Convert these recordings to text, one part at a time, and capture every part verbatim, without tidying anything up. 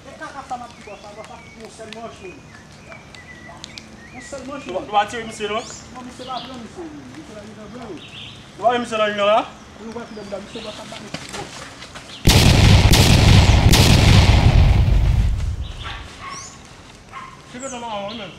E kaka sa m ap di bòs la, bòs la fout yon sèl manch, wi. Yon sèl manch, wi. Nou pa tire misye, non? Non, misye pa pran misye, wi. Misye la, li nan blan, wi. Nou pa wè misye nan liy la? Pou nou wè kilè m da misye, bòs la ba nou. Tire nan mawon, wi, menm.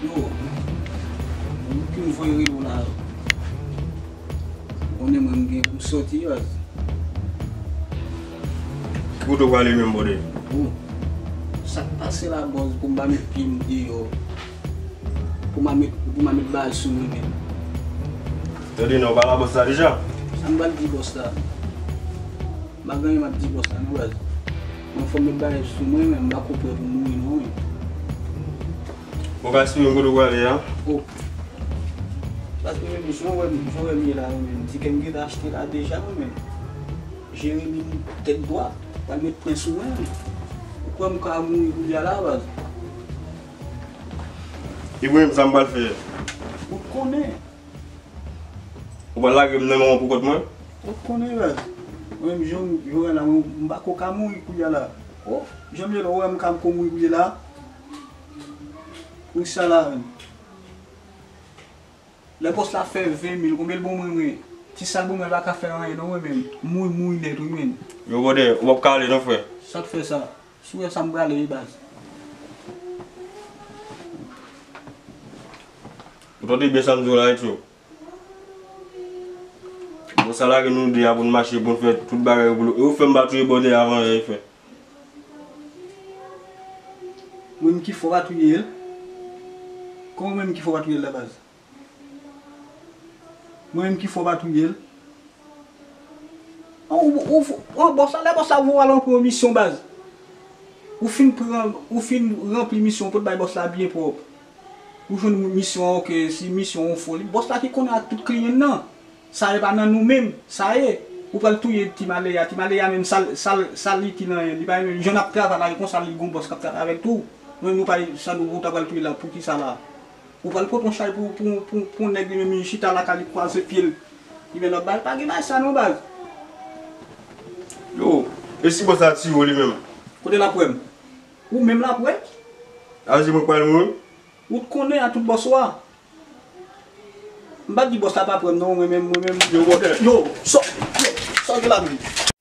Yo, moun ki m voye rele w la, ou konnen mwen m gen pou m soti, baz. Ki kote w prale menm, bòdè? Bon, sa k pase la, bòs, pou m pa met pye m deyò, pou m pa met, pou m pa met bal sou mwen menm? Tande non, w pale a bòs la deja? Sa m pral di bòs la? M pa gen anyen m ap di bòs la non, baz. Mwen fò m met bagay sou mwen, men m pa ko prè pou mouri non, wi. Bon, baz, mwen kote w prale a? O. Baz, mwen menm, jan w wè m, jan w wè m ye la, mwen menm, ti kè m gentan achte la deja, mwen menm. Jeremi tèt dwat, pral met pwen sou mwen, wi. Ou kwè m ka mouri kounye a la, baz? Ibrahim, sa m pral fè? Ou konnen. Ou pral lage m nan men w pou kont mwen? Ou konnen, baz. Mwen menm, jan w wè la, mwen, m pa ko ka mouri kounye a la. O, jan m ye la, ou wè m ka ko mouri kounye a la? Pou sa la, menm. Lè bòs la fè ven mil, konbyen l ban mwen, mwen? Ti sa l ban mwen, l pa ka fè anyen non, mwen menm. M mouri, mouri nèt, wi, menm. Yo, bòdè, ou p ap ka ale non, frè. Sa k fè sa? Si w wè sa m prale, wi, baz. Ou tande byen sa m di w la, wi, tyo? Bon, sa lage nou de a pou n mache, pou n fè tout bagay pou nou. E ou fè m pa touye bòdè avan yè, frè. Mwen menm ki fè w pa touye l? Kòman mwen menm ki fè w pa touye l la baz? Mwen menm ki fè w pa touye l? Ou, ou, ou, bòs la, lè bòs la voye w al ranpli yon misyon baz. Ou fin pran, ou fin ranpli misyon, ou pot bay bòs la byen pwòp. Ou jwenn misyon an, oke, si misyon an foli, bòs la ki konnen ak tout kliyan nan. Sa e pa nan nou menm, sa e. Ou pral touye ti maleya, ti maleya menm sa, sa, sa l itil anyen, li pa renmen, jan n ap travay la, e konsa li gon bòs k ap travay avè l tou. Nou menm nou pa, sa nou, ou ta pral touye la, poukisa la? Ou pral pote yon chay pou, pou, pou, pou yon nèg li menm li chita lakay li kwaze pye l. Li men lòt bagay, pa gen bagay sa non baz. Yo, e si bòs la tiye w li menm? Kote l ap wè m? Ou menm l ap wè? A, se mwen k pral mouri? Ou t konnen a tout bòs ou a. M pa t di bòs la pa pran m non, mwen menm, mwen menm. Yo, bòdè. Yo, sò, yo, sò gen la menm.